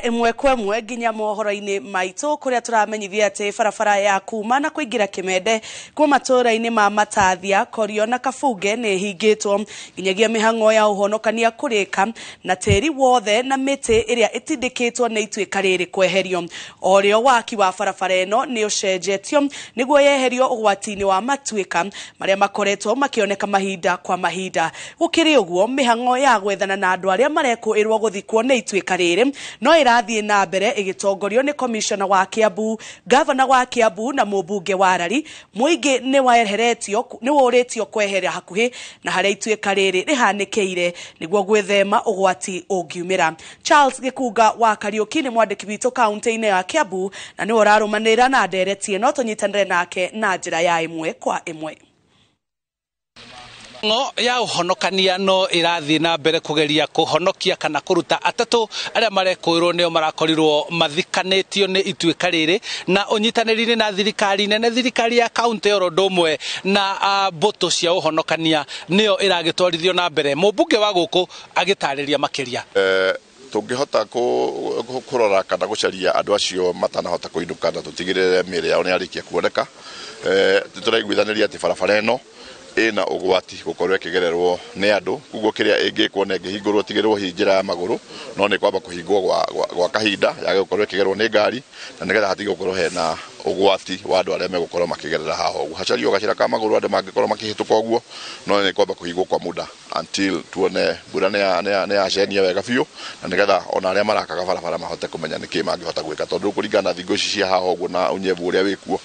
Ĩmwe kwa ĩmwe nginya mohoro-inĩ maitũ, kũrĩa tũramenyithia atĩ barabara ya kuma na kũingĩra Kĩmende kuma matũũra-inĩ ma Matathia, Korio na Kabunge nĩ ĩhingĩtwo nginyagia mĩhang'o ya ũhonokania kũrĩka na tĩri wothe na mĩtĩ ĩrĩa ĩtindĩkĩtwo nĩ ituĩka rĩrĩ kweherio. O rĩo waki wa barabara ĩno nĩ ũcenjetio nĩguo yeherio ũgwati-inĩ wa matuĩka marĩa makoretwo makĩoneka mahinda kwa mahinda. Gũkĩrĩ ũguo, mĩhang'o ya gwethana na andũ arĩa marekũĩrwo gũthikwo nĩ ituĩka rĩrĩ no ĩrathiĩ na mbere ĩgĩtongorio nĩ komishona wa Kiambu, gavana wa Kiambu na mũmbunge wa Rari. Mũingĩ nĩ weheretio nĩ wũrĩtio kwehera hakuhĩ na harĩa ituĩka rĩrĩ rĩhanĩkĩire nĩguo gwĩthema ũgwati ũngiumĩra. Charles Gĩkunga wa Kariũki nĩ mwandĩki witũ kaunti-inĩ ya Kiambu na nĩwe ũrarũmanĩrĩra na ndereti ĩno. Tũnyitanĩre nake na njĩra ya ĩmwe kwa ĩmwe. Ng'o ya ũhonokania no ĩrathiĩ na mbere kũgeria kũhonokia kana kũruta atatũ arĩa marekũĩrwo nĩo marakorirwo mathikanĩtio nĩ ituĩka rĩrĩ, na ũnyitanĩri-inĩ na thirikari nene, thirikari ya kaunti oro ũndũ ũmwe na mbũtũ cia ũhonokania nĩyo ĩragĩtwarithio na mbere. Mũmbunge wa gũkũ agĩtarĩria makĩria. Tũngĩhota kũrora kana gũcaria andũ acio matanahota kũinũka na tũtigĩrĩre mĩĩrĩ yao nĩ yarĩkia kuoneka, tũraiguithanĩria atĩ barabara ĩno ĩna ũgwati gũkorwo ĩkĩgererwo nĩ andũ. Koguo kĩrĩa ĩngĩkwo na ĩngĩhingũrwo tigĩrĩrwo hihi njĩra ya magũrũ, no nĩ kwamba kũhingwo gwa kahinda yage gũkorwo ĩkĩgerwo nĩ ngari, na nĩgetha hatige gũkorwo hena ũgwati wa andũ arĩa megũkorwo makĩgerera haha ũguo. Hacario gacĩra ka magũrũ andũ mangĩkorwo makĩhĩtũka ũguo, no nĩ kwamba kũhingwo kwa muda until tuone mbura nĩ yacenia wega biũ, na nĩgetha ona arĩa marakaga barabara mahote kũmenya nĩkĩ mangĩhota gwĩka, tondũ kũringana na thingo ici cia haha ũguo na ũnyevu ũrĩa wĩkuo,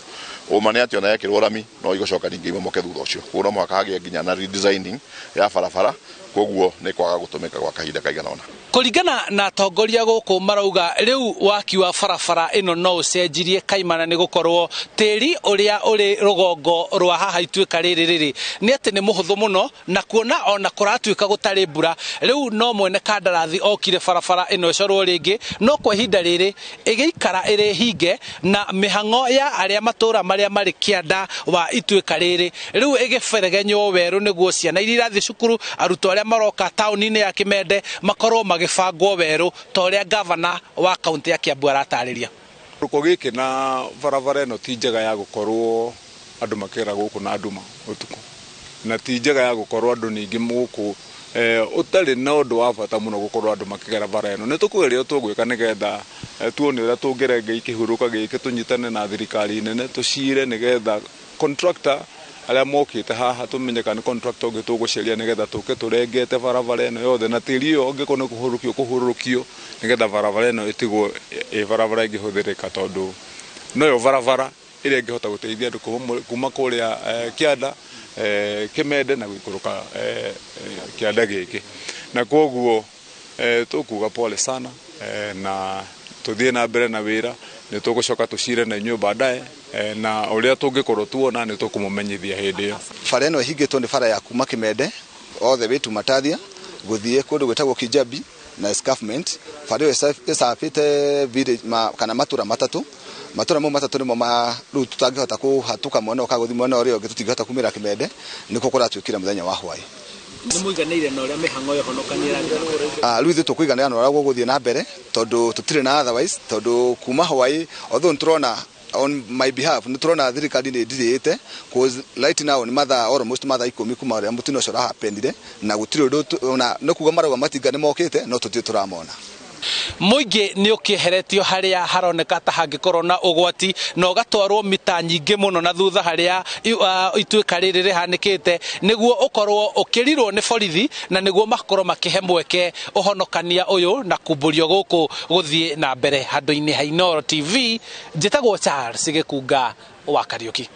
ũma nĩ atĩ ona yekĩrwo rami no igũcoka ningĩ imomoke thutha ũcio. Koguo no mũhaka hagĩe nginya na redesigning ya barabara, koguo nĩ kwaga gũtũmĩka gwa kahinda kaigana ũna. Kũringana na atongoria gũkũ, marauga rĩu waki wa barabara ĩno no ũcenjirie kaimana nĩ gũkorwo tĩri ũrĩa ũrĩ rũgongo rwa haha ituĩka rĩrĩ rĩrĩ nĩ atĩ nĩ mũhũthũ mũno, na kuona ona kũratuĩka gũtarĩ mbura, rĩu no mwene kandarathi okire barabara ĩno ĩcorwo rĩngĩ, no kwa ihinda rĩrĩ ĩgĩikara ĩrĩ hinge na mĩhang'o ya arĩa matũra marĩa marĩ kĩanda wa ituĩka rĩrĩ rĩu ĩgĩberegenywo werũ nĩguo ciana iria irathiĩ cukuru, arutwo arĩa maroka taũni-inĩ ya Kĩmende makorwo magĩbangwo werũ ta ũrĩa gavana wa kaunti ya Kiambu aratarĩria. Rũko gĩkĩ na barabara ĩno ti njega ya gũkorwo andũ makĩgera gũkũ na nduma ũtukũ, na ti njega ya gũkorwo andũ ningĩ gũkũ ũtarĩ na ũndũ wa bata mũno gũkorwo andũ makĩgera bara ĩno. Nĩ tũkũgeria tũgwĩka nĩgetha tuone ũrĩa tũngĩrenga kĩhurũka gĩkĩ, tũnyitane na thirikari nene tũcire nĩgetha contractor arĩa mokĩte haha tũmenye kana nĩ contractor ũngĩ tũgũcaria nĩgetha tũke tũrengete barabara ĩno yothe, na tĩri ũyũ ũngĩkorwo nĩ kũhurũkio kũhurũkio nĩgetha barabara ĩno ĩtigwo ĩ barabara ĩngĩhũthĩrĩka, tondũ noyo barabara ĩrĩa ĩngĩhota gũteithia andũ kuma kũrĩa kĩanda Kĩmende na gũikũrũka kĩanda gĩkĩ. Na koguo tũkuga pole sana, na tũthiĩ na mbere na wĩra. Nĩ tũgũcoka tũcire na inyuĩ baadaye, na ũrĩa tũngĩkorwo tuona nĩ tũkũmũmenyithia hĩndĩ ĩyo. Bara ĩno ĩhingĩtwo nĩ bara ya kuma Kĩmende all the way to Matathia gũthiĩ kũndũ gwĩtagwo Kijabi na escarpment. Bara ĩyo ĩcabĩte village kana matũra matatũ. Matũra mau matatũ nĩmo ma rĩu tũtangĩhota kũhatũka mwena ũka gũthiĩ mwena ũrĩa ũngĩ, tũtingĩhota kumĩra Kĩmende, nĩkuo kũratuĩkire mũthenya wa hwaĩ. Nĩ mũiganĩire na ũrĩa mĩhang'o ya ũhonokania ĩrathiĩ na mbere? Rĩu ithuĩ tũkũiganĩra na ũrĩa gũgũthiĩ na mbere, tondũ tũtirĩ na otherwise, tondũ kuma hwaĩ, although nĩtũrona, on my behalf, nĩtũrona thirikari nĩ ĩndirĩte, cause right now nĩ mathaa almost mathaa 10 kuma ũrĩa mũtino ũcio ũrahapenire, na gũtirĩ ũndũ ona nĩ kuga marauga matinga nĩ mokĩte, no tũtirĩ tũramona. Mũingĩ nĩ ũkĩeheretio harĩa haroneka ta hangĩkorwo na ũgwati na ũgatwarwo mita nyingĩ mũno na thutha harĩa ituĩka rĩrĩ rĩhanĩkĩte nĩguo ũkorwo ũkĩrirwo nĩ borithi na nĩguo makorwo makĩhe mweke ũhonokania ũyũ na kumbũrio gũkũ gũthiĩ na mbere. Handũ-inĩ ha Inooro TV, njĩtagwo Charles Gĩkunga wa Kariũki.